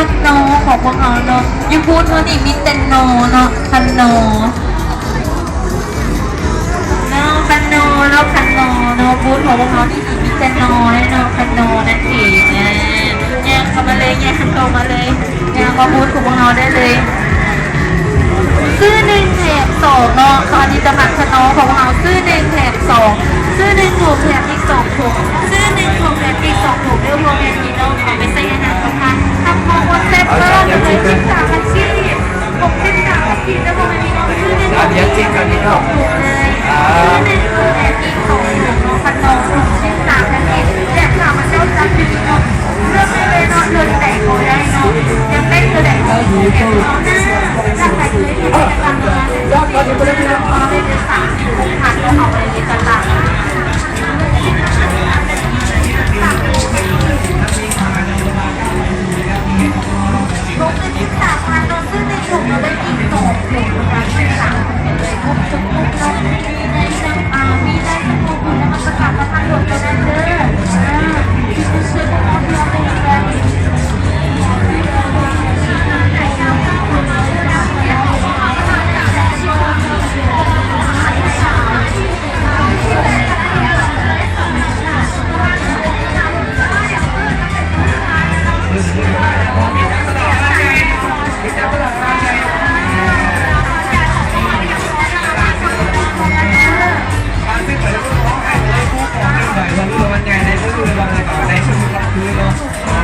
ຂະໜໍຂອງພວກເຮົາເນາະ ຢູ່ບູດເຮົານີ້ມີແຕ່ໜໍເນາະ ຂະໜໍເນາະ ຂະໜໍເນາະ ຂະໜໍເນາະ ບູດຂອງພວກເຮົານີ້ມີແຕ່ໜໍເນາະ ຂະໜໍນັ້ນເອງນະ. ຍ່າງເຂົ້າມາເລີຍ ຍ່າງເຂົ້າມາເລີຍ ຍ່າງມາບູດຂອງພວກເຮົາໄດ້ເລີຍ. ຊື້ໜຶ່ງແຖມສອງເນາະ ຜະລິດຕະພັນຂະໜໍຂອງເຮົາ ຊື້ໜຶ່ງແຖມສອງ ຊື້ໜຶ່ງຖົງແຖມອີກສອງຖົງ ຊື້ໜຶ່ງຖົງແຖມອີກສອງຖົງເດີ ພໍ່ແມ່ພີ່ນ້ອງ ເອົາໄປໃສ່ອາຫານກັບທານ ຮັບຮອງວ່າແຊບເລີດ ສິບສາມພັນກີບ ຫົກສິບສາມພັນກີບເດີ ພໍ່ແມ່ພີ່ນ້ອງ ຊື້ໜຶ່ງຖົງແຖມອີກສອງຖົງເລີຍ ຊື້ໜຶ່ງຖົງແຖມອີກສອງຖົງເນາະ ຂະໜໍຖົງສິບສາມພັນກີບ ແຈກຂ້າພະເຈົ້າຈັກປີເນາະ. ເລືອກໄດ້ເລີຍເນາະ ເລືອກແຕ່ກໍໄດ້ເນາະ ຢາກໄດ້ຕົວໃດກໍເລືອກເອົານະ ຖ້າໃຜເຄີຍເຮັດກິດຈະກຳມາແລ້ວ ເລືອກໄດ້ເລີຍ ສາມສິບຫົກພັນ ກໍເອົາໄປເລີຍ ຕະຫຼາດ ຫົກສິບສາມພັນ ເນາະ ຊື້ໃນຖົງ ເອົາໄປກິນຕໍ່ ເອີ ສາມສິບຫົກ ເນາະ ມີໄດ້ສະໂພກ ນະມັດສະການ ພະທາດຫຼວງ ເທົ່ານັ້ນເດີ ເອີ ທີ່ເພິ່ນຊ່ວຍພວກເຮົາເທື່ອໜຶ່ງແບບ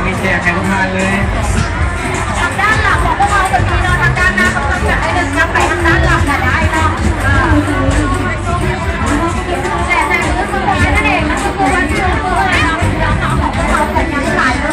ມີແຈກໃຫ້ລູກຄ້າເລີຍ ທາງດ້ານຫຼັງຂອງພວກເຮົາກໍມີເນາະ ທາງດ້ານໜ້າກໍເພິ່ນຈະໄດ້ເດີນທາງໄປທາງດ້ານຫຼັງກໍໄດ້ເນາະ ແຕ່ໃນມື້ສຸດທ້າຍນັ້ນເອງ ກໍຄືວັນທີ່ເຮົາຂອງພວກເຮົາກໍຍັງຂາຍຢູ່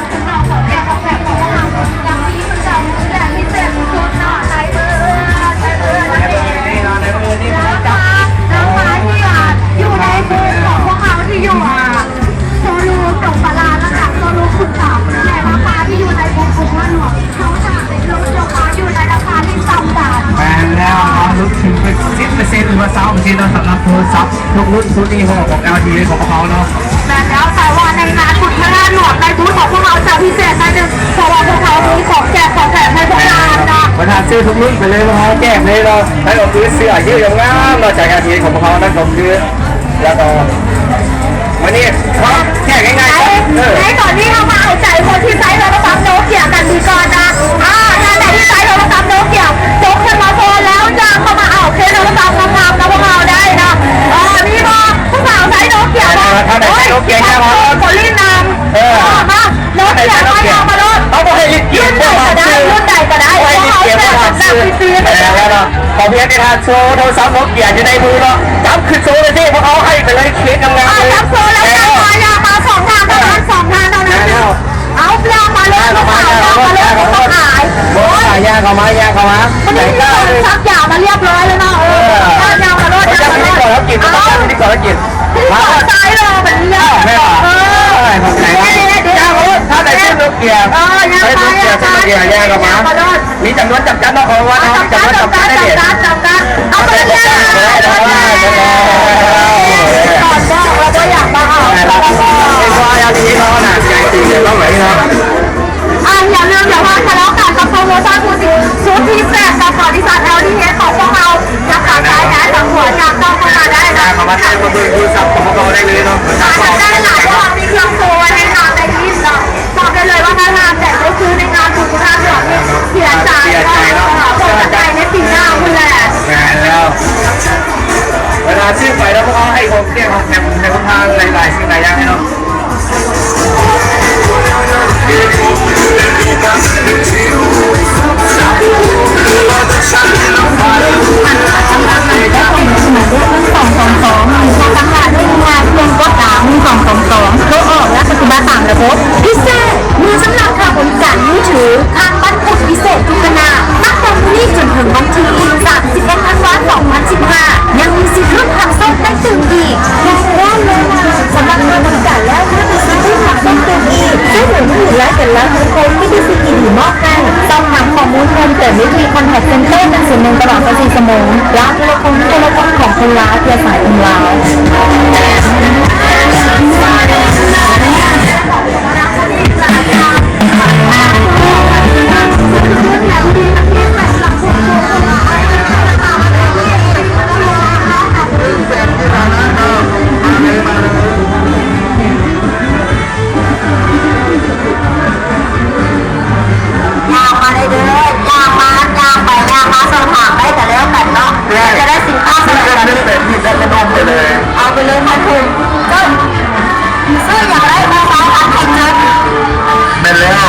แม่นแล้ว เฮาຫຼຸດຂຶ້ນໄປສິບເປີເຊັນ ຫຼືວ່າຊາວເປີເຊັນເນາະ ສຳລັບໂທລະສັບທຸກລຸ້ນ ຊຸດນີ້ ຂອງ ແອລທີ ຂອງພວກເຮົາເນາະ. ແມ່ນແລ້ວ ແຕ່ວ່າໃນງານບຸນພະທາດຫຼວງ ໃນບູດຂອງພວກເຮົາຈະພິເສດໜ້ອຍໜຶ່ງ ເພາະວ່າພວກເຮົາມີຂອງແຈກຂອງແຖມໃຫ້ພວກທ່ານເນາະ. ແມ່ນ ປະທານຊື້ທຸກລຸ້ນໄປເລີຍ ພວກເຮົາແຈກເລີຍເນາະ. ໃນກໍຄືເສື້ອຢືດງາມໆເນາະ ຈາກ ແອລທີ ຂອງພວກເຮົາ ນັ້ນກໍຄື ແລ້ວກໍມື້ນີ້ເຮົາແຈກງ່າຍໆ ໃນຕອນນີ້ເຮົາມາເອົາໃຈຄົນທີ່ໃຊ້ໂທລະສັບໂນເກຍກັນດີກ່ອນນະ. ອ່າ ທ່ານໃດທີ່ໃຊ້ໂທລະສັບໂນເກຍ ຍົກຂຶ້ນມາໂຊແລ້ວ ຍ່າງເຂົ້າມາເອົາເຄສໂທລະສັບງາມໆນຳພວກເຮົາໄດ້ນະ. ເອີ ມີບໍ່ ຜູ້ສາວໃຊ້ໂນເກຍບໍ່? ເອີ ທ່ານໃດໃຊ້ໂນເກຍ ໂອ້ຍ ຍ່າງມາໂລດ ຂໍຫຼິ້ນນຳ. ເອີ ເອີ ມາ ໂນເກຍ ມາ ຍ່າງມາໂລດ. ເຮົາບໍ່ໃຫ້ຫຼິ້ນເກມ ລຸ້ນໃດກໍໄດ້ ລຸ້ນໃດກໍໄດ້ ບໍ່ໃຫ້ຫຼິ້ນເກມ ພວກເຮົາແຈກກັນຟຣີໆ ແມ່ນແລ້ວເນາະ. ຂໍພຽງແຕ່ທ່ານໂຊໂທລະສັບໂນເກຍຢູ່ໃນມືເນາະ ຈັບຂຶ້ນໂຊເລີຍເດ້ ພວກເຮົາໃຫ້ໄປເລີຍເຄສງາມໆເລີຍ. ຈັບໂຊແລ້ວ ຍ່າງມາ ຍ່າງມາ ສອງທ່ານເທົ່ານັ້ນ ສອງທ່ານເທົ່ານັ້ນ. ເອົາ ຍ່າງມາເລີຍ ຜູ້ສາວ ຍ່າງມາເລີຍ ບໍ່ຕ້ອງອາຍ. ບໍ່ອາຍ ຍ່າງເຂົ້າມາ ຍ່າງເຂົ້າມາ. ວັນນີ້ມີຄົນສັກຢາມາຮຽບຮ້ອຍແລ້ວເນາະ. ເອີ ຍ່າງມາໂລດ ຍ່າງມາໂລດ. ກິນ ເອົາ ກິນ ກິນ ກິນ. ຜູ້ສາວຊາຍຫຼໍ່ບັດນີ້ ເອີ ແມ່ນບໍ່? ເອີ ຂອບໃຈ. ຍ່າງໂລດ ຖ້າໄດ້ຊື້ໂນເກຍ ເອີ ຍ່າງມາ ຊື້ໂນເກຍ ຊື້ໂນເກຍ ຍ່າງເຂົ້າມາ. ມີຈຳນວນຈຳກັດເນາະ ເພາະວ່າເຮົາມີຈຳນວນຈຳກັດເດ້. ເອົາໄປເລີຍ ຕອນບອກວ່າບໍ່ຢາກມາເອົາ ເພາະວ່າຢ່າງທີ່ເຮົາໜ້າໃຈຕີກັນເນາະ ໄວ້ເນາະ. ອ່າ ຢ່າລືມ ຢ່າພາດ ທະເລາະກັນກັບໂປຣໂມຊັນ ຊຸດທີ່ແປດ ກັບບໍລິສັດ ແອລ ທີ ເອັສ ຂອງພວກເຮົານະຄະ ສາຍໃຫຍ່ສາຍຫົວ ຈາກເຈົ້າເຂົ້າມາໄດ້ເນາະ ເຂົ້າມາແຊມ ມາເບິ່ງໂທລະສັບຂອງພວກເຮົາໄດ້ເລີຍເນາະ. ອ່າ ທາງດ້ານຫຼັງພວກເຮົາມີເຄື່ອງໂຊໄວ້ໃຫ້ທ່ານໄດ້ຍິນເນາະ. ບອກໄດ້ເລີຍວ່າ ຖ້າທ່ານແຕ່ງໂຕຄືໃນງານບຸນພະທາດຫຼວງນີ້ ເສຍໃຈເນາະ ເສຍໃຈເນາະ ເນາະ ເພາະຈະໄດ້ໃນປີໜ້າພຸ້ນແຫຼະ. ແມ່ນແລ້ວ ເວລາຊື້ໄປແລ້ວ ພວກເຮົາໃຫ້ຂອງແຈກຂອງແຖມໃຫ້ພວກທ່ານຫຼາຍໆສິ່ງຫຼາຍຢ່າງເນາະ. ສອງສອງສອງ ມີການຕັ້ງລະບົບ ພິເສດ ມີສຳລັບຄ່າບໍລິການມືຖື ທາງວັນພຸດພິເສດທຸກຄະນະ ຕັ້ງແຕ່ມື້ນີ້ຈົນເຖິງວັນທີສາມສິບເອັດ ທັນວາ ສອງພັນສິບຫ້າ ຍັງມີສິດລຸ້ນຮັບໂຊກໃນຕື່ມອີກ. ສຳລັບຄ່າບໍລິການແລ້ວ ຍັງມີສິດລຸ້ນຮັບໂຊກຕື່ມອີກ. ຊ່ວຍເຫຼືອເງິນ ແລະ ເປັນລາຍເງິນໂຄນທີ່ ບີ ບີ ຊີ ບີ ດີ ມອບໃຫ້. ສອບຖາມຂໍ້ມູນເພີ່ມເຕີມໄດ້ທີ່ ຄອນແທັກເຊັນເຕີ ໜຶ່ງສີ່ໜຶ່ງ ຕະຫຼອດ ຊາວສີ່ ຊົ່ວໂມງ ລະໂທລະຄົງຂອງຄົນລາວ ເພື່ອສາຍຄົນລາວ.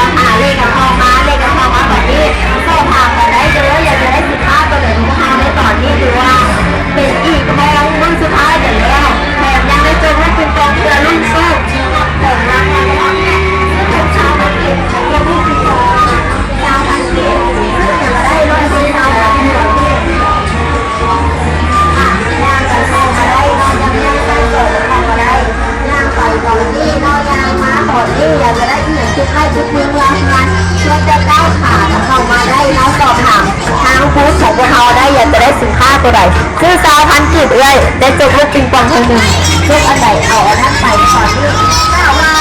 ອນຫາເລກກະເຂົ້າມາ ເລກກະເຂົ້າມາຕອນນີ້ ສອບຖາມກັນໄດ້ເດີ ຢາກຈະໄດ້ສິນຄ້າຕົວໃດຂອງເຮົາໃນຕອນນີ້ ຖືວ່າເປັນອີກແຮງມື້ສຸດທ້າຍກັນແລ້ວ ແຖມຍັງໄດ້ຈົກລູກປິງປອງເພື່ອລຸ້ນໂຊກຂອງລາງວັນ ເປັນຊາວອັງກິດ ເປັນລູກປິງປອງ ຊາວອັງກິດ ຊື້ຫຍັງກະໄດ້ ຮ້ອຍ ຊາວອັງກິດ ຍ່າງໄປເຂົ້າກະໄດ້ເນາະ ຍ່າງໄປເຂົ້າກະໄດ້ ຍ່າງໄປຕອນນີ້ເນາະ ຍ່າງມາຕອນນີ້ ຢາກຈະໄດ້ອີ່ຫຍັງຕິດໄມ້ຕິດມືເມືອເຮືອນ ເພື່ອຈະກ້າວຂາເຂົ້າມາໄດ້ເນາະ ສອບຖາມທາງບູດຂອງພວກເຮົາໄດ້ ຢາກຈະໄດ້ສິນຄ້າຕົວໃດ ຊື້ຊາວພັນກີບເອື້ອຍ ໄດ້ຈົກລູກປິງປອງເທື່ອໜຶ່ງ ຈົກອັນໃດເອົາອັນນັ້ນໄປຕອນນີ້ ຖ້າວ່າ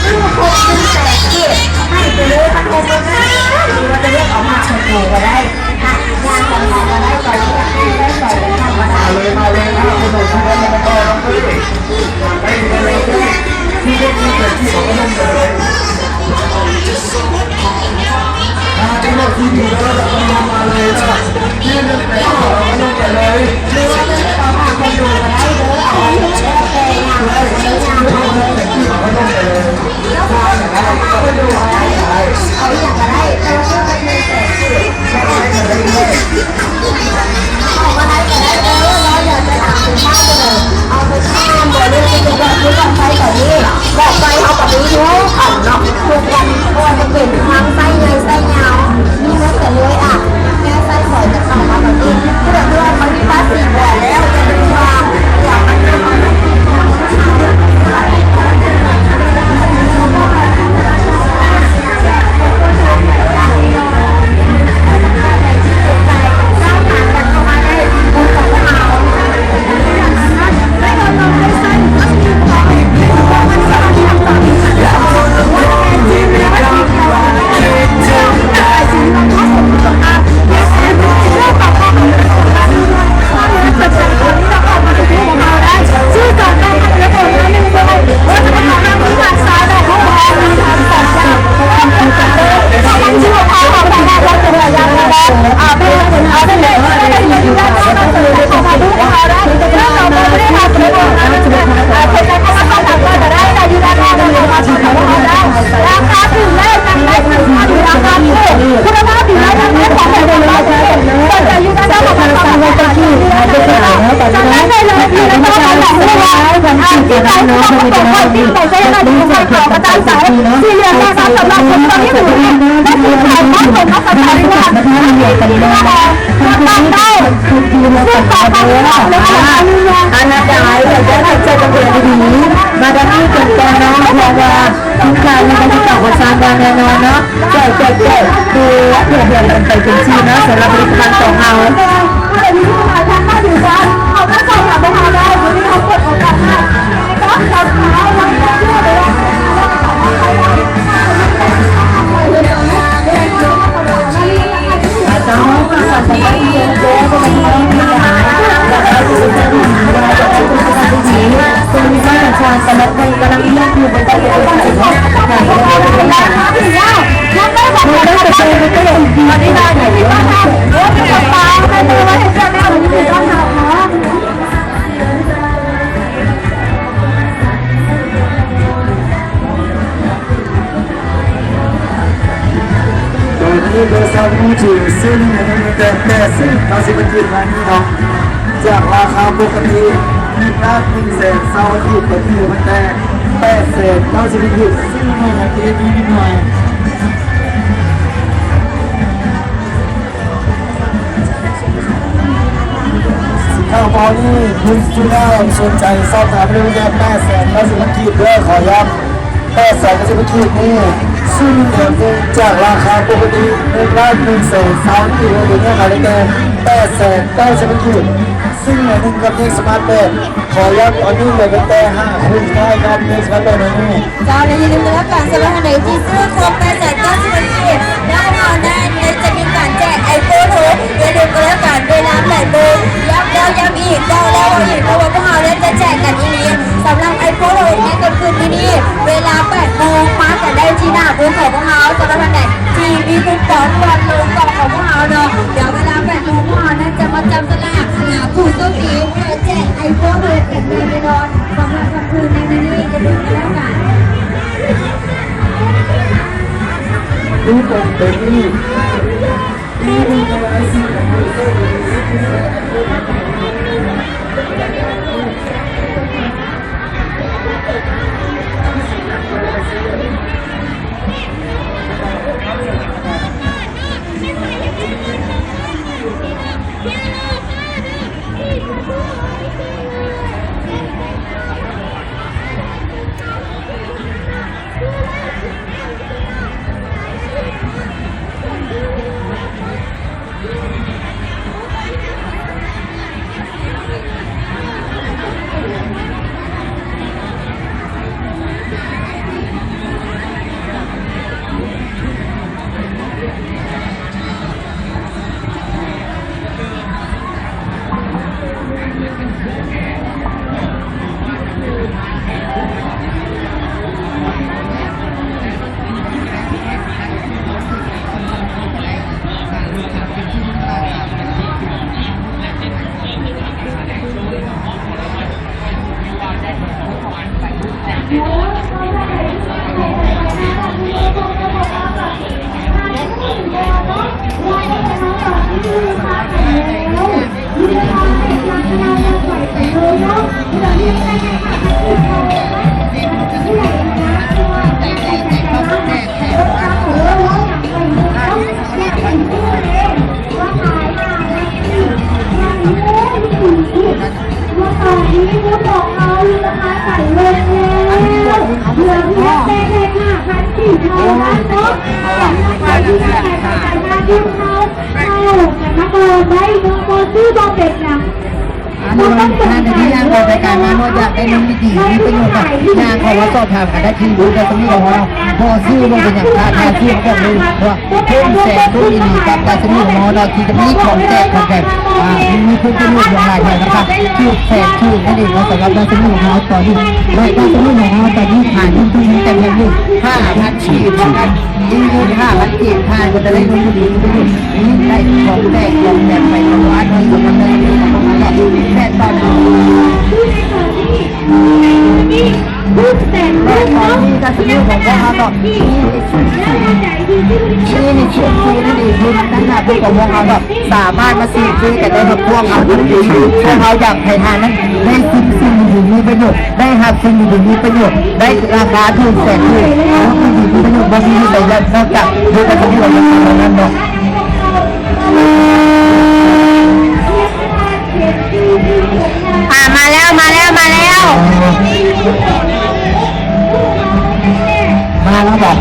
ຊື້ຄົບໜຶ່ງແສນກີບ ໃຫ້ໄປເລີຍ ຄັນຄົບໜຶ່ງແສນກີບ ຫຼືວ່າຈະເລືອກເອົາມາກໃຫ້ໂຕກະໄດ້ ຫຼືວ່າຈະເອົາຜ້າຂນໜູກກະໄດ້ເດີ ເອົາໃຫ້ແລ້ວແຕ່ ຕໍ່ໄປເຮົາກໍໄປເບິ່ງເນາະ ທຸກວັນບໍ່ວ່າຈະເປັນທາງໄຊໃຫຍ່ໄຊຍາວ ມີໝົດເລີຍ ອ່ະ ແນວໄຊສອຍຈະເຂົ້າມາປະເທດ ຄືແບບວ່າມັນພາສີບໍ່ແລ້ວ ຈະເປັນວ່າ ອັນນັ້ນໄດ້ ຢາກໃຫ້ເຈົ້າກັງວົນດີໆ ມາດ້ານນີ້ເປັນກ່ອນເນາະ ເພາະວ່າ ຂາຍໃນການຕິດຕໍ່ຂອງຊາວແນ່ນອນເນາະ ແຈກ ແຈກ ແຈກ ຄືເພື່ອນກັນໄປເປັນຊີ້ເນາະ ສຳລັບຜະລິດຕະພັນຂອງເຮົາ. ໂດຍທີ່ໂທລະສັບມືຖື ຊື້ໜຶ່ງເດືອນແຕ່ແປດແສນເກົ້າສິບພັນກີບ ມານີ້ເນາະ ຈາກລາຄາປົກກະຕິ ໜຶ່ງລ້ານໜຶ່ງແສນຊາວພັນກີບ ກໍຖືມາແຕ່ແປດແສນເກົ້າສິບພັນກີບ ຊື້ໜຶ່ງເດືອນແຕ່ແປດແສນ ຖ້າບໍ່ນີ້ Prince Junior ສົນໃຈສອບຖາມເລື່ອງແຕ່ແປດແສນເກົ້າສິບພັນກີບເດີ ຂໍຢ້ຳ ແປດແສນເກົ້າສິບພັນກີບນີ້ ຊື້ໜຶ່ງແຖມໜຶ່ງ ຈາກລາຄາປົກກະຕິ ໜຶ່ງລ້ານໜຶ່ງແສນຊາວພັນກີບ ເດີນີ້ຂາຍໄດ້ແຕ່ແປດແສນເກົ້າສິບພັນກີບ ຊື້ໜຶ່ງແຖມໜຶ່ງກັບເລກສະມາດແປດ ຂໍຢ້ຳ ຕອນນີ້ເຫຼືອພຽງແຕ່ຫ້າຄູ່ສຸດທ້າຍກັບເລກສະມາດແປດ ເດີນີ້. ເຈົ້າ ແລະ ຢ່າລືມກັນແລ້ວກັນ ສຳລັບທ່ານໃດທີ່ຊື້ຄົບແປດແສນເກົ້າສິບພັນກີບ ແລ້ວເຮົານັ້ນ ຈະມີການແຈກ iPhone ຫົກ ຢ່າລືມກັນແລ້ວກັນ ເວລາແປດໂມງ ຢ້ຳແລ້ວຢ້ຳອີກ ເວົ້າແລ້ວເວົ້າອີກ ເພາະວ່າພວກເຮົານັ້ນຈະແຈກກັນອີ່ຫຼີ ສຳລັບ iPhone ຫົກ ໃນຄ່ຳຄືນມື້ນີ້ ເວລາແປດໂມງ ມາກັນໄດ້ທີ່ໜ້າບູດຂອງພວກເຮົາ ສຳລັບທ່ານໃດທີ່ມີຄູປອງສ່ວນລົດຂອງພວກເຮົາເນາະ ດຽວເວລາແປດໂມງ ພວກເຮົານັ້ນຈະມາຈັບສະຫຼາກຫາຜູ້ໂຊກດີ ເພື່ອແຈກ iPhone ຫົກ ກັນແນ່ນອນ ສຳລັບຄ່ຳຄືນໃນມື້ນີ້ ຢ່າລືມກັນແລ້ວກັນ. ເພື່ອເພື່ອແຕ່ແຕ່ຫ້າພັນກີບເທົ່ານັ້ນເນາະ ສຳລັບໃຜທີ່ໄດ້ປະກັນມາຢູ່ເຮົາ ເຮົາກຳມະກອນໄດ້ເນາະ ບໍ່ຊື້ບໍ່ເປັນຫຍັງ. ອັນນີ້ວ່າທ່ານໃດທີ່ຍ່າງໄປໄກມາເນາະ ຢາກໄດ້ເງິນດີໆ ມີປະໂຫຍດເນາະ ຍ່າງເຂົ້າມາສອບຖາມກັນໄດ້ທີ່ບູດ ແຕ່ສຳລັບເຮົາເນາະ ບໍ່ຊື້ບໍ່ເປັນຫຍັງ ຖ້າ ຖ້າຊື້ກໍບອກເລີຍວ່າ ເພິ່ນແຊກເພິ່ນອີ່ຫຼີກັບດາຊະນີຂອງເຮົາເນາະ ທີ່ຈະມີຂອງແຈກຂອງແຖມ ອ່າ ມີເພິ່ນຈະມີຫຼວງຫຼາຍແຖມນະຄັບ ຖືກແຊກຖືກນັ້ນເອງເນາະ ສຳລັບດາຊະນີຂອງເຮົາຕອນນີ້ ແລະ ດາຊະນີຂອງເຮົາຕອນນີ້ຂາຍຢູ່ທີ່ນີ້ແຕ່ພຽງຢູ່ຫ້າພັນກີບເທົ່ານັ້ນ ມີເງິນຫ້າພັນກີບ ທ່ານກໍຈະໄດ້ເງິນຢູ່ດີ ມີໄດ້ຂອງແຈກຂອງແຖມໄປຕະຫຼອດເນາະ ສຳລັບດາຊະນີຂອງເຮົາເນາະ ແລະ ຕອນນີ້ ແລະ ຕອນນີ້ກໍຊິມີຂອງພວກເຮົາເນາະ ທີ່ ທີ່ມີຊື່ ຊື່ນັ້ນເອງ ທີ່ທາງໜ້າເພິ່ນຂອງພວກເຮົາເນາະ ສາມາດມາຊື້ຊື້ກັນໄດ້ກັບພວກເຮົາ ພວກເຮົາຢາກໃຫ້ທ່ານນັ້ນໄດ້ຊຶມສິ່ງດີໆມີປະໂຫຍດ ໄດ້ຮັບສິ່ງດີໆມີປະໂຫຍດ ໄດ້ລາຄາຖືກແສນຖືກ ຂອງດີໆມີປະໂຫຍດ ບໍ່ມີຢູ່ໃສແລ້ວ ນອກຈາກຢູ່ໃນສະຖານທີ່ເທົ່ານັ້ນເນາະ. ອ່າ ມາແລ້ວ ມາແລ້ວ ມາແລ້ວ ມາແລ້ວບໍ?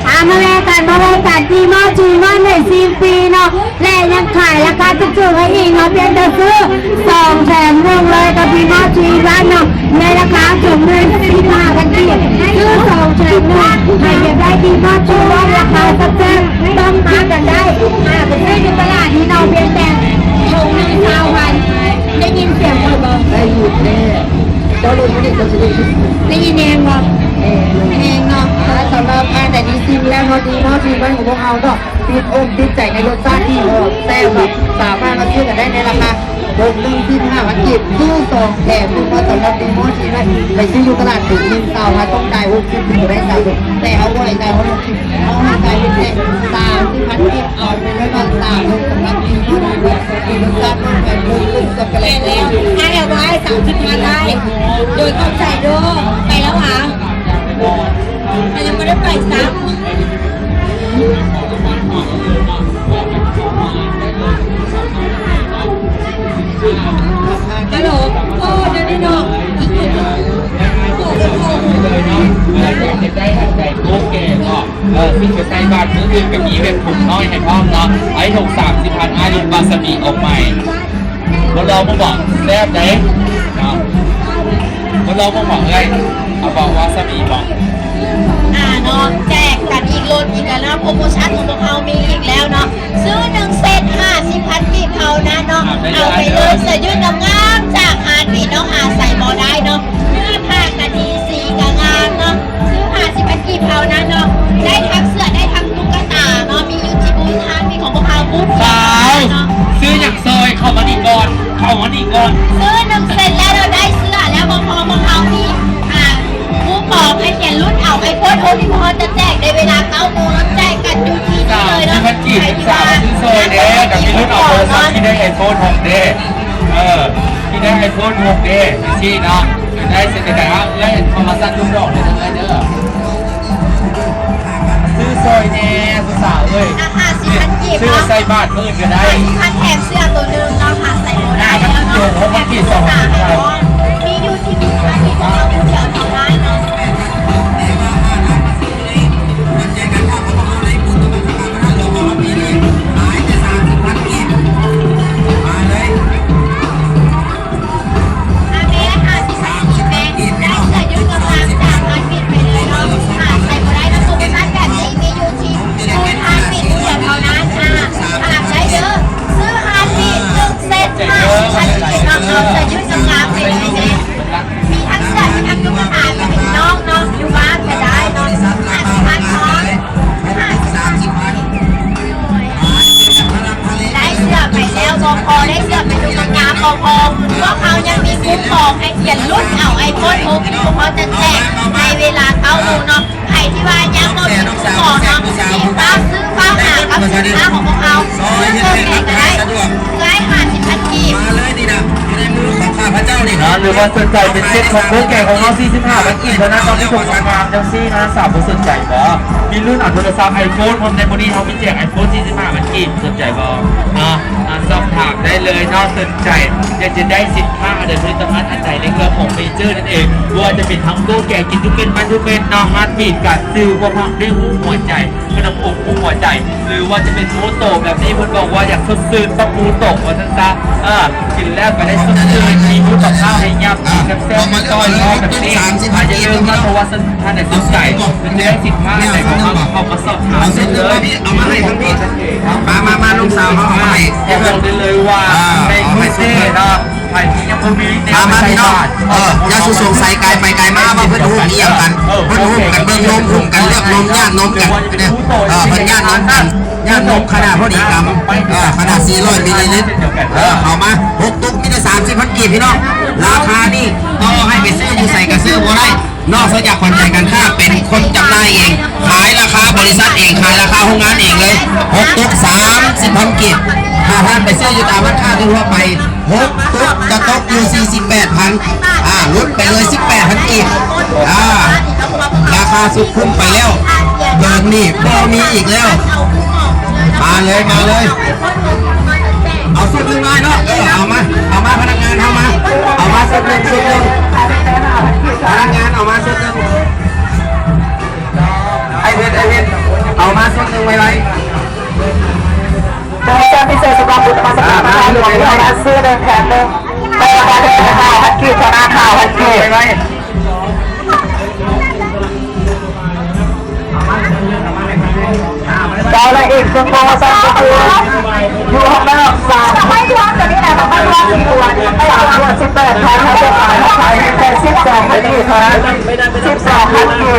ອ່າ ມາແລະກັນ ມາແລະກັນ ດີມາຈີນ ໜຶ່ງ ສີ່ປີເນາະ ແລະ ຍັງຂາຍລາຄາຖືກໆໃຫ້ອີກເນາະ ພຽງແຕ່ຊື້ສອງແຖມໜຶ່ງເລີຍກັບດີມາຈີນເນາະ ໃນລາຄາສອງໝື່ນສິບຫ້າພັນກີບ ຊື້ສອງແຖມໜຶ່ງ ໃຜຢາກໄດ້ດີມາຈີນລາຄາແຊບໆ ຕ້ອງມາກັນໄດ້ ອ່າ ໄປຊື້ຢູ່ຕະຫຼາດນີ້ເນາະ ພຽງແຕ່ຖົງໜຶ່ງຊາວພັນ ໄດ້ຍິນສຽງຂ້ອຍບໍ່? ໄດ້ຍິນແນ່ ເຈົ້າລົງມານີ້ເຈົ້າຊິໄດ້ຍິນ ໄດ້ຍິນແຮງບໍ່? ແຮງ ແຮງເນາະ ອ່າ ສຳລັບທ່ານໃດທີ່ຊິມແລ້ວເນາະ ດີມາຈີນຂອງພວກເຮົາເນາະ ຕິດອົກຕິດໃຈໃນລົດຊາດທີ່ຫອມແຊບເນາະ ສາມາດມາຊື້ກັນໄດ້ໃນລາຄາຖົງໜຶ່ງສິບຫ້າພັນກີບ ຊື້ສອງແຖມໜຶ່ງເນາະ ສຳລັບດີມາຈີນນະ ໄປຊື້ຢູ່ຕະຫຼາດຖືກ ໜຶ່ງຊາວ ຖ້າຕ້ອງຈ່າຍຫົກສິບ ເພິ່ນກໍໄດ້ສາມສິບ ແຕ່ເຮົາບໍ່ໃຫ້ຈ່າຍເຮົາຫົກສິບ ເຮົາໃຫ້ຈ່າຍເປັນແຄ່ສາມສິບພັນກີບ ເອົາໄປເລີຍເນາະ ສາມພັນກີບ ສຳລັບດີມາຈີນເນາະ ມີລົດຊາດເນາະ ໄປເບິ່ງເບິ່ງກັນໄປແລ້ວ ແມ່ນແລ້ວ ອ້າຍເອົາໄວ້ສາມສິບພັນ ອ້າຍ ໂດຍຂອບໃຈເດີ ໄປແລ້ວຫວາ? ແຕ່ຍັງບໍ່ໄດ້ໄປຊ້ຳ ກະໂຫຼກ ໂອ້ ດຽວນີ້ເນາະ ເອີ ຊິໄປໃສ່ບາດມື້ອື່ນກໍມີແບບຖົງນ້ອຍໃຫ້ພ້ອມເນາະ ໄອ້ຖົງສາມສິບພັນ ອ້າຍ ລົດວາຊາບິອອກໃໝ່. ທົດລອງເບິ່ງບໍ ແຊບເດ້ເນາະ ທົດລອງເບິ່ງບໍເອື້ອຍ ເອົາບໍວາຊາບິບໍ ອ່າເນາະ ແຈກກັນອີກ ລົດອີກແລ້ວເນາະ ໂປຣໂມຊັນຂອງພວກເຮົາມີອີກແລ້ວເນາະ ຊື້ໜຶ່ງເຊັດຫ້າສິບພັນກີບເທົ່ານັ້ນເນາະ ອ່າ ເອົາໄປເລີຍ ເສື້ອຢືດງາມໆຈາກຮ້ານນີ້ເນາະ ຫາໃສບໍ່ໄດ້ເນາະ ເນື້ອຜ້າກະດີ ສີກະງາມເນາະ ຊື້ຫ້າສິບພັນກີບເທົ່ານັ້ນເນາະ ໄດ້ທັງເສື້ອ ໄດ້ທັງຕຸກກະຕາເນາະ ມີຢູ່ທີ່ບູດຮ້ານນີ້ຂອງພວກເຮົາ ບູດ ຂາຍ ເນາະ ຊື້ຫຍັງ ຊອຍເຂົ້າມານີ້ກ່ອນ ເຂົ້າມານີ້ກ່ອນ ຊື້ໜຶ່ງເຊັດແລ້ວ ໄດ້ເສື້ອແລ້ວ ບໍ່ພໍພວກເຮົາມີ ອ່າ ຄູປອງໃຫ້ຂຽນລຸ້ນເອົາໄອໂຟນຫົກທີ່ພວກເຮົາຈະແຈກໃນເວລາເກົ້າໂມງ ແຈກກັນຢູ່ທີ່ນີ້ເລີຍເນາະ ສາມສິບພັນກີບ ໃຜທີ່ວ່າ ສາມສິບ ຊື້ຊອຍເດ້ ຢາກມີລຸ້ນເອົາໂທລະສັບທີ່ໄດ້ໄອໂຟນຫົກເດ້ ເອີ ທີ່ໄດ້ໄອໂຟນຫົກເດ້ ຈັ່ງຊີ້ເນາະ ໄດ້ເຊັ່ນດຽວກັນ ເອົາເອື້ອຍເຂົ້າມາຊັ້ນລູກດອກເດີເອື້ອຍເດີ. ຊື້ຊ່ອຍແດ່ຜູ້ສາວເອີຍ ອ່ະ ຫ້າສິບພັນກີບ ຊື້ ເນາະ ໃສ່ບາດມື້ອື່ນກໍໄດ້ ຫ້າສິບພັນ ແຖມເສື້ອໂຕໜຶ່ງເນາະ ຫາໃສ່ບໍ່ໄດ້ແລ້ວເນາະ ແຖມເສື້ອສາມໃຫ້ພ້ອມ ມີຢູ່ທີ່ບູດຮ້ານນີ້ຂອງເຮົາຜູ້ດຽວເທົ່ານັ້ນເນາະ ອ່າ ແມ່ ຫ້າສິບພັນກີບ ແມ່ ໄດ້ເສື້ອຢືດງາມໆຈາກຮ້ານປິດໄປເລີຍເນາະ ຫາໃສ່ບໍ່ໄດ້ເນາະ ໂປຣໂມຊັນແບບນີ້ມີຢູ່ທີ່ ທີ່ຮ້ານປິດຜູ້ດຽວເທົ່ານັ້ນ ອ່າ ຝາກໄວ້ເດີ ຊື້ຮ້ານນີ້ໜຶ່ງເຊັດ ຫ້າສິບພັນກີບເນາະ ເອົາເສື້ອຢືດງາມໆໄປເລີຍແມ່ ມີທັງເສື້ອ ມີທັງຕຸກກະຕາ ມີທັງນ້ອງເນາະ ຢູ່ບ້ານກໍໄດ້ເນາະ ຫ້າສິບພັນເນາະ ຫ້າສິບພັນ ໄດ້ເສື້ອໄປແລ້ວບໍ່ພໍ ໄດ້ເສື້ອໄປດຸກງາມບໍ່ພໍ ພວກເຮົາຍັງມີຄູປອງໃຫ້ຂຽນລຸ້ນເອົາໄອໂຟນຫົກທີ່ພວກເຮົາຈະແຈກໃນເວລາເກົ້າໂມງເນາະ ໃຜທີ່ວ່າຍັງບໍ່ມີຄູປອງເນາະ ຮີບຟ້າວຊື້ຟ້າວຫາກັບສິນຄ້າຂອງພວກເຮົາ ຊື້ເພີ່ມແບບກໍໄດ້ ເອື້ອຍ ຫ້າສິບພັນກີບ ມາເລີຍນີ້ນະ ຢູ່ໃນມືຂອງຂ້າພະເຈົ້ານີ້ ເນາະ ຫຼືວ່າສົນໃຈເປັນເຊັດຂອງເບີແກຂອງເຮົາ ສີ່ສິບຫ້າພັນກີບເທົ່ານັ້ນເນາະ ມີຖົງງາມໆຈັ່ງຊີ້ນະ ສາວຜູ້ສົນໃຈບໍ່? ມີລຸ້ນເອົາໂທລະສັບໄອໂຟນ ພ້ອມໃນມື້ນີ້ເຮົາມີແຈກໄອໂຟນ ສີ່ສິບຫ້າພັນກີບ ສົນໃຈບໍ່? ເນາະ ອ່າ ສອບຖາມໄດ້ເລີຍເນາະ ສົນໃຈຢາກຈະໄດ້ສິນຄ້າອັນໃດ ຜະລິດຕະພັນອັນໃດໃນເຄື່ອງຂອງເຟເຈີນັ້ນເອງ ບໍ່ວ່າຈະເປັນທັງໂກແກ່ກິນທຸກເມັດ ມັນທຸກເມັດເນາະ ຮາດບີດ ການຊື້ພວກຜັກເບຍ ຮູບຫົວໃຈ ຂະໜົມອົບຮູບຫົວໃຈ ຫຼືວ່າຈະເປັນໝູໂຕແບບນີ້ ເພິ່ນບອກວ່າຢາກສົດຊື່ນກັບໝູໂຕວ່າຊັ້ນຊະ ເອີ ກິນແລ້ວກໍໄດ້ສົດຊື່ນ ມີໝູກັບຂ້າວໃຫ້ຍຳແຊບໆ ແບບນີ້ ຢ່າລືມເນາະ ຖ້າວ່າ ທ່ານໃດສົນໃຈ ເລື່ອງສິນຄ້າອັນໃດຂອງເຮົາ ເຂົ້າມາສອບຖາມໄດ້ເລີຍ ເອົາມາໃຫ້ທາງນີ້ ມາ ມາ ມາ ນ້ອງສາວເຮົາເອົາມາໃຫ້ ບອກໄດ້ເລີຍວ່າ ໃນກຣຸງເທບເນາະ ໃຜທີ່ຍັງບໍ່ມີແນວ ມາ ມາ ໃນ ພີ່ນ້ອງ ບ້ານ ເອີ ຢ່າສູ່ສົງໄສ ກາຍໄປກາຍມາ ວ່າເພິ່ນໂຮມອີ່ຫຍັງກັນ ເອີ ເພິ່ນໂຮມກັນເບິ່ງນົມ ໂຮມກັນເລືອກນົມ ຍາດນົມກັນ ເອີ ເພິ່ນຍາດນົມກັນ ຍາດນົມຂະໜາດພໍດີກຳ ເອີ ຂະໜາດສີ່ຮ້ອຍມິນລີລິດ ເອີ ເອົາມາຫົກຕຸກ ມີແຕ່ສາມສິບພັນກີບ ພີ່ນ້ອງ ລາຄານີ້ຕໍ່ໃຫ້ໄປຊື້ຢູ່ໃສກໍຊື້ບໍ່ໄດ້ ນອກເສຍຈາກຂວັນໃຈການຄ້າເປັນຄົນຈຳໜ່າຍເອງ ຂາຍລາຄາບໍລິສັດເອງ ຂາຍລາຄາໂຮງງານເອງເລີຍ ຫົກຕຸກ ສາມສິບພັນກີບ ຖ້າທ່ານໄປຊື້ຢູ່ຕາມຮ້ານຄ້າທົ່ວໄປ ຫົກຕຸກຈະຕົກຢູ່ສີ່ສິບແປດພັນ ອ່າ ຫຼຸດໄປເລີຍສິບແປດພັນກີບ ອ່າ ລາຄາສຸດຄຸ້ມໄປແລ້ວ ເດີນນີ້ບໍ່ມີອີກແລ້ວ ມາເລີຍ ມາເລີຍ ເອົາຊຸດໜຶ່ງມາເນາະ ເອີ ເອົາມາ ເອົາມາ ພະນັກງານເຮົາມາ ເອົາມາຊຸດໜຶ່ງ ຊຸດໜຶ່ງ ພະນັກງານເອົາມາຊຸດໜຶ່ງ ອ້າຍເພັດ ອ້າຍເພັດ ເອົາມາຊຸດໜຶ່ງໄວໆ ໂປຣໂມຊັນພິເສດສຳລັບບຸນນະມັດສະການພະທາດຫຼວງ ເທົ່ານັ້ນ ຊື້ໜຶ່ງແຖມໜຶ່ງ ໃນລາຄາໜຶ່ງພັນຫ້າພັນກີບ ເທົ່ານັ້ນ ຫ້າພັນກີບ. ແລ້ວອີກໜຶ່ງໂປຣໂມຊັນກໍຄື ຢູ່ຂ້າງນອກ ສາມ ສາມຂວດສິບແປດພັນ ເຮົາຈະຂາຍ ເຮົາຂາຍແຕ່ສິບສອງພັນກີບເທົ່ານັ້ນ ສິບສອງພັນກີບ.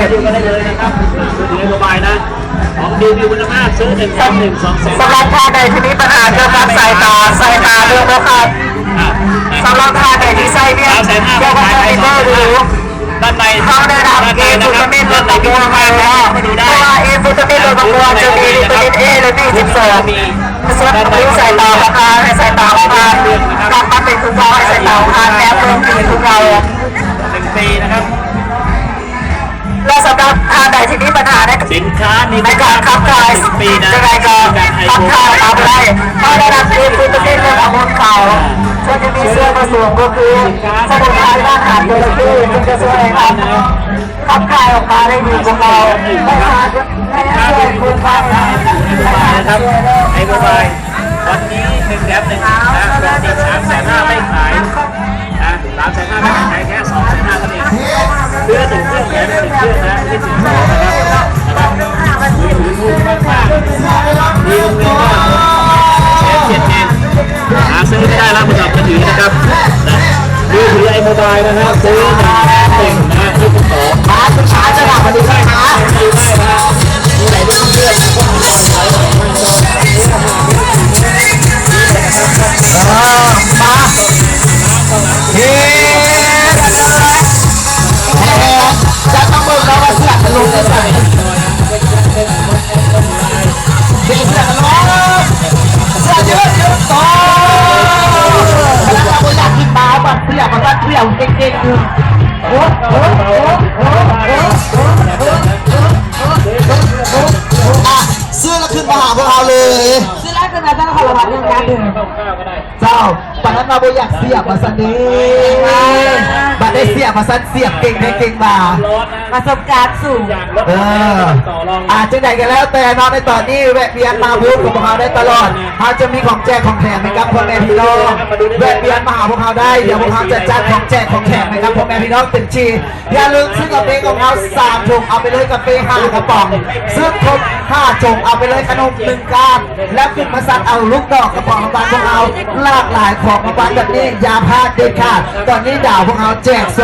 ຂອງດີມີຄຸນນະພາບ ຊື້ໜຶ່ງແຖມໜຶ່ງ ສອງແສນ. ສຳລັບທ່ານໃດທີ່ມີບັນຫາກ່ຽວກັບສາຍຕາ ສາຍຕາເບິ່ງບໍ່ຂາດ ສຳລັບທ່ານໃດທີ່ໃຊ້ວຽກກ່ຽວກັບຄອມພິວເຕີ ຫຼື ດ້ານໃນ ເຮົາໄດ້ນຳເອຟຣູຕາມິນລົດບຳລຸງເຮົາ ເພາະວ່າເອຟຣູຕາມິນລົດບຳລຸງຈະມີວິຕາມິນເອ ແລະ ບີສິບສອງ ຊ່ວຍບຳລຸງສາຍຕາຂອງທ່ານ ໃຫ້ສາຍຕາຂອງທ່ານກັບມາເປັນຄືເກົ່າ ໃຫ້ສາຍຕາຂອງທ່ານແນບເບິ່ງດີຄືເກົ່າ. ໜຶ່ງປີນະຄັບ ແລະ ສຳລັບທ່ານໃດທີ່ມີບັນຫາໃນ ສິນຄ້າມີ ໃນການຂັບຖ່າຍ ໜຶ່ງປີນະ ຈັ່ງໃດກໍຂັບຖ່າຍອອກມາບໍ່ໄດ້ ເພາະໄດ້ຮັບເອຟຣີຕາມິນຈາກອາໂມນຂາວ ເຊິ່ງຈະມີສ່ວນປະສົມກໍຄືສະໝຸນໄພ ຮາກຫາມ ຈົລະເຂ ເຊິ່ງຈະຊ່ວຍໃຫ້ທ່ານຂັບຖ່າຍອອກມາໄດ້ດີກວ່າເກົ່າ ແລະ ຊ່ວຍຄົນໄທ ນະຄັບ ໃຫ້ບໍ່ໄດ້ ວັນນີ້ໜຶ່ງແຖມໜຶ່ງນະ ປົກກະຕິສາມແສນຫ້າໄປຂາຍນະ ສາມແສນຫ້າໄປຂາຍແຄ່ສອງແສນຫ້າເທົ່ານັ້ນເອງ ເພື່ອເຖິງເຄື່ອງແຖມເຖິງເຄື່ອງນະ ທີ່ເຖິງສອງນະຄັບ ນະຄັບ ມີວງເງິນກໍແສນເຈັດເອງ ຫາຊື້ໄດ້ແລ້ວ ສຳລັບມືຖືນະຄັບ ນະ ມືຖືໄອໂມບາຍນະຄັບ ຊື້ໜຶ່ງແຖມໜຶ່ງນະ ທີ່ເຖິງສອງ ມາ ສາມ ສາມ ສາມ ສາມ ສາມ ເອີ ມາ ເຮັດ ຈັດມາເບິ່ງເນາະວ່າເສື້ອຈະລົງໄປໃສ ເສື້ອຈະລົງ ເສື້ອຢືດ ຢືດ ໂຕ ພະນັກງານບໍ່ຢາກກິນປາ ບັດເສື້ອ ບັດເສື້ອເກັ່ງໆ ຢູ່ ໂອ້ ໂອ້ ໂອ້ ໂອ້ ໂອ້ ໂອ້ ອ່ະ ຊື້ແລ້ວຂຶ້ນມາຫາພວກເຮົາເລີຍ ຊື້ແລ້ວຂຶ້ນມາ ເຈົ້າ ຂອງລາງວັນຍັງຍັງຢູ່ ເຈົ້າ ປານນັ້ນວ່າບໍ່ຢາກສຽບວ່າຊັ້ນເດ້ ອ່າ ບັດໄດ້ສຽບວ່າຊັ້ນ ສຽບເກັ່ງແທ້ເກັ່ງວ່າ ປະສົບການສູງ ເອີ ອ່າ ຈັ່ງໃດກໍແລ້ວແຕ່ເນາະ ໃນຕອນນີ້ແວະວຽນມາບູດຂອງພວກເຮົາໄດ້ຕະຫຼອດ ເຮົາຈະມີຂອງແຈກຂອງແຖມໃຫ້ກັບພໍ່ແມ່ພີ່ນ້ອງ ແວະວຽນມາຫາພວກເຮົາໄດ້ ດຽວພວກເຮົາຈະຈັດຂອງແຈກຂອງແຖມໃຫ້ກັບພໍ່ແມ່ພີ່ນ້ອງເຕັມທີ່ ຢ່າລືມຊື້ກາເຟຂອງເຮົາສາມຖົງ ເອົາໄປເລີຍກາເຟຫ້າກະປ໋ອງ ຊື້ຄົບຫ້າຖົງ ເອົາໄປເລີຍຂະໜົມໜຶ່ງກ້ານ ແລ້ວຂຶ້ນມາຊັດເອົາລູກດອກກະເປົາລາງວັນພວກເຮົາ ຫຼາກຫຼາຍຂອງລາງວັນແບບນີ້ ຢ່າພາດເດັດຂາດ ຕອນນີ້ດາວພວກເຮົາແຈກໂຊ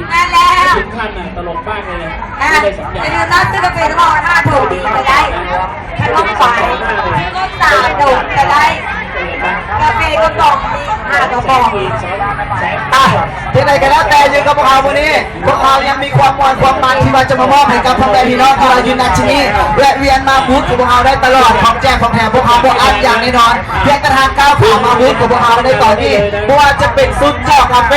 ແມ່ນແລ້ວ ເປັນຂັ້ນນະ ຕະຫຼົກມາກເລີຍ ອ່ະ ຢ່າລືມເນາະ ຊື້ກາເຟທັງໝົດຫ້າຖົງນີ້ກໍໄດ້ ຂະໜົມໄປ ຊື້ຄົບສາມຖົງກໍໄດ້ ກາເຟກະປ໋ອງນີ້ຫ້າກະປ໋ອງ ອ່ະ ຈັ່ງໃດກໍແລ້ວແຕ່ ຢູ່ກັບພວກເຮົາມື້ນີ້ ພວກເຮົາຍັງມີຄວາມມ່ວນຄວາມມັນທີ່ວ່າຈະມາມອບໃຫ້ກັບພໍ່ແມ່ພີ່ນ້ອງທີ່ວ່າຢູ່ນະທີ່ນີ້ ແວະວຽນມາບູດຂອງພວກເຮົາໄດ້ຕະຫຼອດ ຂອງແຈກຂອງແຖມພວກເຮົາບໍ່ອັ້ນຢ່າງແນ່ນອນ ພຽງແຕ່ທ່ານກ້າວຂາມມາບູດຂອງພວກເຮົາໃນຕອນນີ້ ບໍ່ວ່າຈະເປັນຊຸດຈອກກາເຟ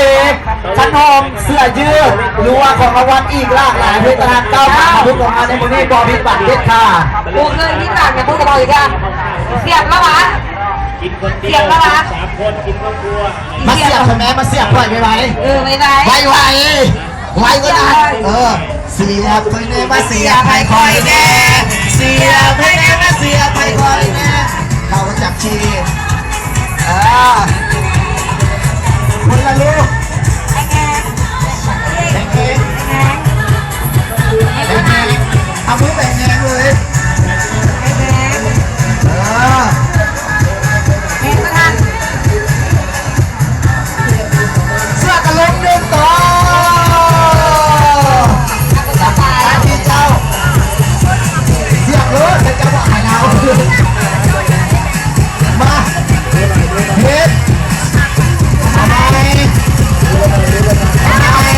ຂະໜົມ ເສື້ອຢືດ ຫຼືວ່າຂອງລາງວັນອີກຫຼາກຫຼາຍ ເພາະຕະຫຼາດກ້າວຂາມອາວຸດຂອງເຮົາໃນມື້ນີ້ບໍ່ຜິດຫວັງເດັດຂາດ. ບໍ່ເຄີຍຜິດຫວັງຫຍັງ ເພິ່ນກໍບອກອີກຢ່າງ ສຽບລະຫວາ? ກິນຄົນດຽວ ສຽບແລ້ວຫວາ? ສາມຄົນກິນຄົວຄົວ ມາສຽບໃຫ້ແມ່ ມາສຽບຂ້ອຍໄວໆ ເອີ ໄວໆ ໄວໆ ໄວກວ່ານັ້ນ ເອີ ສຽບໃຫ້ແນ່ ມາສຽບໃຫ້ຂ້ອຍແນ່ ສຽບໃຫ້ແນ່ ມາສຽບໃຫ້ຂ້ອຍແນ່ ເຂົາກໍຈັບຈີ ເອີ ຄົນລະລູກ ແຮງໆ ແຮງໆ ເອົາມືແບງແຮງເລີຍ ເອີ ເສື້ອກະລຸມໜຶ່ງໂຕ ມາທີ່ເຈົ້າ ສຽບໂລດ ເຈົ້າບອກໃຫ້ລາວ ມາ ເຮັດ ເອົາໃໝ່ ເອົາໃໝ່ ເອົາໃໝ່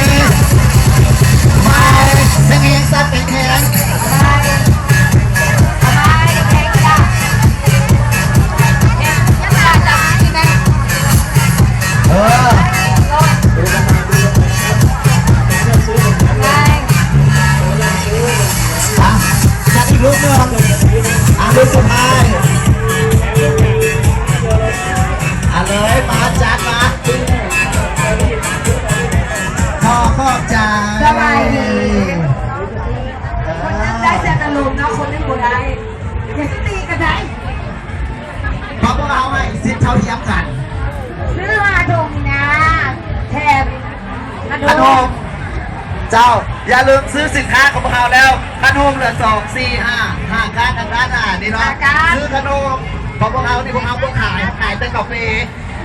ເປັນແຮງ ສັດເປັນແຮງ ເອີ ຈັດອີກລູກໜຶ່ງ ອ່າ ລູກສຸດທ້າຍ ອ່າ ເລີຍ ມາ ຈັດມາ ຂໍຂອບໃຈ ສະບາຍດີ ຄົນໜຶ່ງໄດ້ແຕ່ຕະລຸມເນາະ ຄົນໜຶ່ງບໍ່ໄດ້ ຢ່າຊິຕີກັນໄດ໋ ເພາະພວກເຮົາໃຫ້ສິດເທົ່າທຽມກັນ ຊື້ຫ້າຖົງນີ້ນະ ແຖມ ຂະໜົມ ເຈົ້າ ຢ່າລືມຊື້ສິນຄ້າຂອງພວກເຮົາແລ້ວ ຂະໜົມເຫຼືອສອງ ສີ່ ຫ້າ ຫ້າກ້ານທາງດ້ານໜ້ານີ້ເນາະ ຫ້າກ້ານ ຊື້ຂະໜົມ ເພາະພວກເຮົານີ້ ພວກເຮົາບໍ່ຂາຍ ຂາຍແຕ່ກາເຟ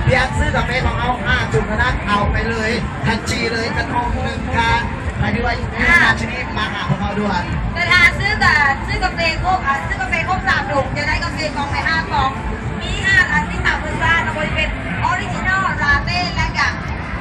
ພຽງຊື້ກາເຟຂອງເຮົາຫ້າຈຸ່ມເທົ່ານັ້ນ ເອົາໄປເລີຍ ທັນທີເລີຍ ຂະໜົມໜຶ່ງກ້ານ ໃຜທີ່ວ່າຢູ່ໃນຫ້າງທີ່ນີ້ ມາຫາພວກເຮົາດ່ວນ ແຕ່ຖ້າຊື້ກາ ຊື້ກາເຟຄົບ ອ່າ ຊື້ກາເຟຄົບສາມຖົງ ຈະໄດ້ກາເຟກ່ອງໃໝ່ຫ້າກ່ອງ ມີຫ້າອັນ ມີສາມລົດຊາດ ບໍ່ວ່າຈະເປັນອໍຣິຈິນອລ ລາເຕ້ ແລະກະ